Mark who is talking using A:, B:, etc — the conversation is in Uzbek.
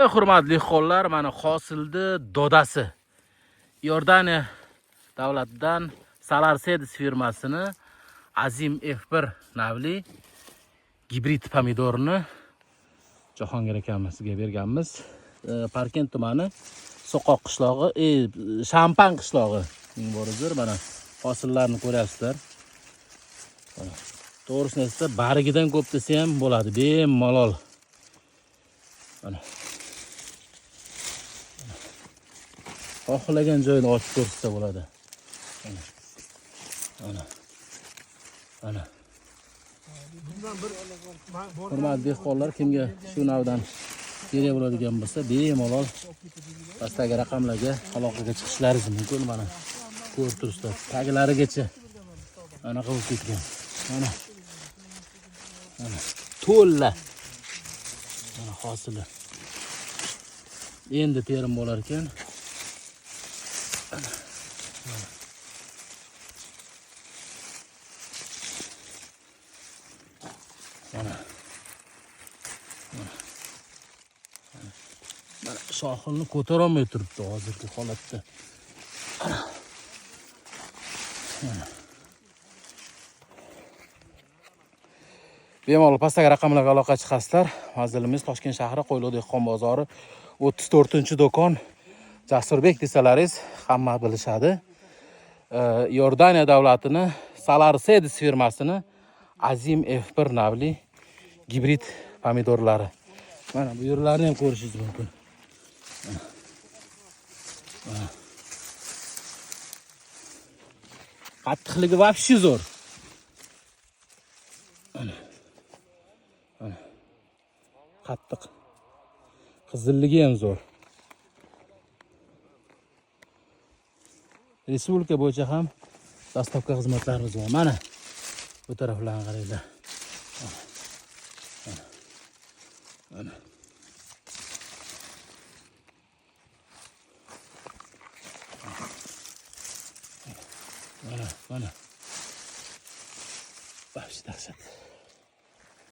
A: Hurmatli dehqonlar, mana hosilni dodasi. Iordaniya davlatidan Salar Seeds firmasini Azim F1 navli gibrid pomidorini Jahongir akamizga berganmiz. Parkent tumani So'qoq qishlog'i, Shampan qishlog'i. Ming bor uzr, mana hosillarni ko'ryapsizlar. Mana, to'g'risini aytsa, barigidan ko'p desa ham bo'ladi, bemalol. Mana. Xohlagan joyini ochib ko'rsa bo'ladi. Mana. Mana. Mana. Hurmatli dehqonlar, kimga shu navdan kerak bo'ladigan bo'lsa, bemalol pastdagi raqamlarga aloqaga chiqishlaringiz mumkin. Mana ko'rib turibsizlar, taglarigacha anaqa bo'lib ketgan. Mana. Mana to'lla. Mana hosili. Endi terim bo'lar ekan. Mana. Mana. Mana sohilni ko'tarolmay turibdi hozirgi holatda. Mana. Mana. Bemalol pastdagi raqamlarga aloqa chiqasizlar. Manzilimiz Toshkent shahri, Qo'yliq dehqon bozori, 34-do'kon. Jasurbek desalaringiz hamma bilishadi. Iordaniya davlatini Salar Seeds firmasini Azim F1 navli gibrid pomidorlari. Mana bu yerlarni ham ko'rishingiz mumkin. Mana. Mana. Qattiqligi вообще zo'r. Mana. Mana. Qattiq. Qizilligi ham zo'r. Respublika bo'yicha ham dostavka xizmatlarimiz bor. Mana bu taraflarni qaranglar. Mana. Mana. Mana, mana. Вообще dahshat.